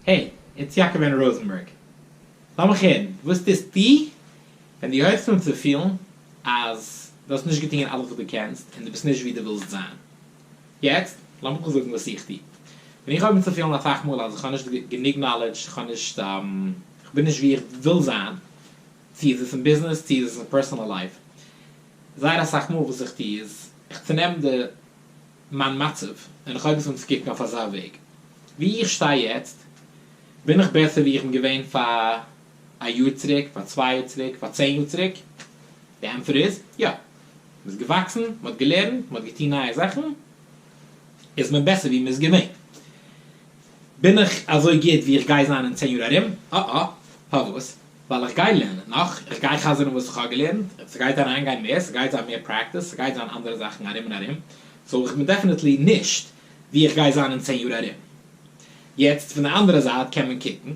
Hey, it's יעקב בן ראזענבערג. לאמיך הערן, וואס טוסטו ווען דו הויבסט אן צו פילן אז דו האסט נישט געטון אלעס וואס דו קענסט און דו ביסט נישט וואו דו ווילסט זיין? יעצט, לאמיך דיך זאגן וואס איך טו. ווען איך הויב אן צו פילן אסאך מאל אז איך האב נישט גענוג knowledge, איך האב נישט, איך בין נישט וואו איך וויל זיין, צו איז עס אין ביזנעס, צו איז עס אין personal life, זייער אסאך מאל וואס איך טו איז, איך צונעם די מיין מצב און איך הויב עס אן צו קוקן אויף אזא וועג. ווי איך שטיי יעצט, בין איך בעסער ווי איך בין געווען פאר א יאר צוריק, פאר 2 יאר צוריק, פאר 10 יאר צוריק? די ענטפער איז, יא. מען איז געוואקסן, מען האט געלערנט, מען האט געטון נייע זאכן, איז מען בעסער ווי מען איז געווען. בין איך אזוי גוט ווי איך גיי זיין אין 10 יאר ארום? אה אה. פארוואס? ווייל איך גיי לערנען נאך, איך גיי חזר'ן וואס איך האב געלערנט, ס'גייט אריינגיין מער, ס'גייט זיין מער practice, ס'גייט זיין אנדערע זאכן ארום און ארום, so איך בין definitely נישט ווי איך גיי זיין אין 10 יאר ארום. יעצט פון די אנדערע זייט קען מען קוקן,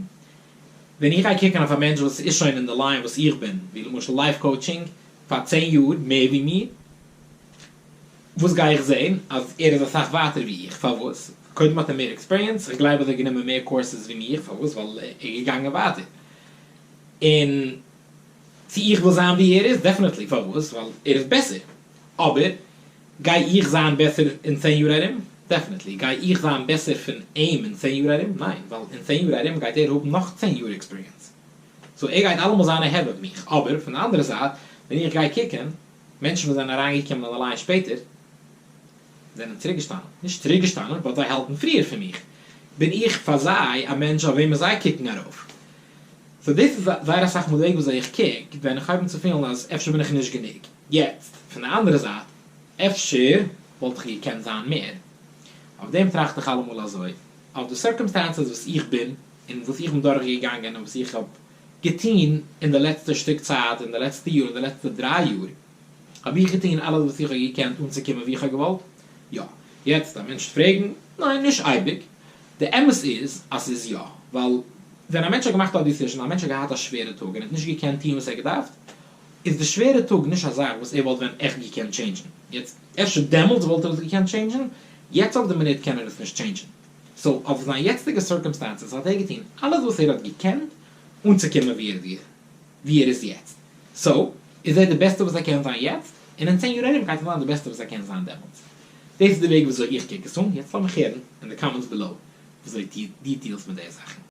ווען איך גיי קוקן אויף א מענטש וואס איז שוין אין די line וואס איך בין, ווי למשל life coaching, פאר 10 יאר מער ווי מיר, וואס גיי איך זען? אז ער איז אסאך ווייטער ווי איך. פארוואס? קודם האט ער מער experience, איך גלייב אז ער האט גענומען מער courses ווי מיר, פארוואס? ווייל ער איז געגאנגען ווייטער. און צו איך וויל זיין ווי ער איז? Definitely. פארוואס? ווייל ער איז בעסער. אבער גיי איך זיין בעסער אין 10 יאר ארום? Definitely. גיי איך זיין בעסער פון אים אין 10 יאר ארום? ניין, ווייל אין 10 יאר ארום גייט ער האבן נאך 10 יאר experience. So ער גייט אלעמאל זיין ahead of מיך. אבער פון די אנדערע זייט, ווען איך גיי קוקן, מענטשן וואס זענען אריינגעקומען אין די line שפעטער, זענען צוריקגעשטאנען. נישט צוריקגעשטאנען, but זיי האלטן פריער פון מיך. בין איך פאר זיי א מענטש אויף וועמען זיי קוקן ארויף. So דאס איז זייער אסאך מאל די וועג וויאזוי איך קוק, ווען איך הייב אן צו פילן אז אפשר בין איך נישט גענוג. יעצט, פון די אנדערע זייט, אפשר וואלט איך געקענט זיין מער. אויף דעם טראכט איך אלעמאל אזוי, אויף די circumstances וואס איך בין, און וואס איך בין דורכגעגאנגען, און וואס איך האב געטון אין די לעצטע שטיק צייט, אין די לעצטע יאר, אין די לעצטע 3 יאר, האב איך געטון אלעס וואס איך האב געקענט אנצוקומען ווי איך האב געוואלט? יא. יעצט, א מענטש פרעגן, ניין, נישט אייביג. די אמת איז אז ס'איז יא, ווייל ווען א מענטש האט געמאכט א decision, א מענטש האט געהאט א שווערע טאג און האט נישט געקענט טון וואס ער האט געדארפט, איז די שווערע טאג נישט א זאך וואס ער וואלט ווען עכט געקענט change ן. יעצט, אפשר דעמאלטס וואלט ער עס געקענט change ן, יעצט אויף די מינוט קען ער עס נישט change ן. So, אויף זיין יעצטיגע circumstances האט ער געטון אלעס וואס ער האט געקענט אנצוקומען ווי ער איז יעצט. So, איז ער די בעסטע וואס ער קען זיין יעצט, און אין 10 יאר ארום גייט ער זיין די בעסטע וואס ער קען זיין דעמאלטס. דאס איז די וועג וויאזוי איך קוק עס אן. יעצט לאמיך הערן אין די comments below וויאזוי דו deal סט מיט די זאכן.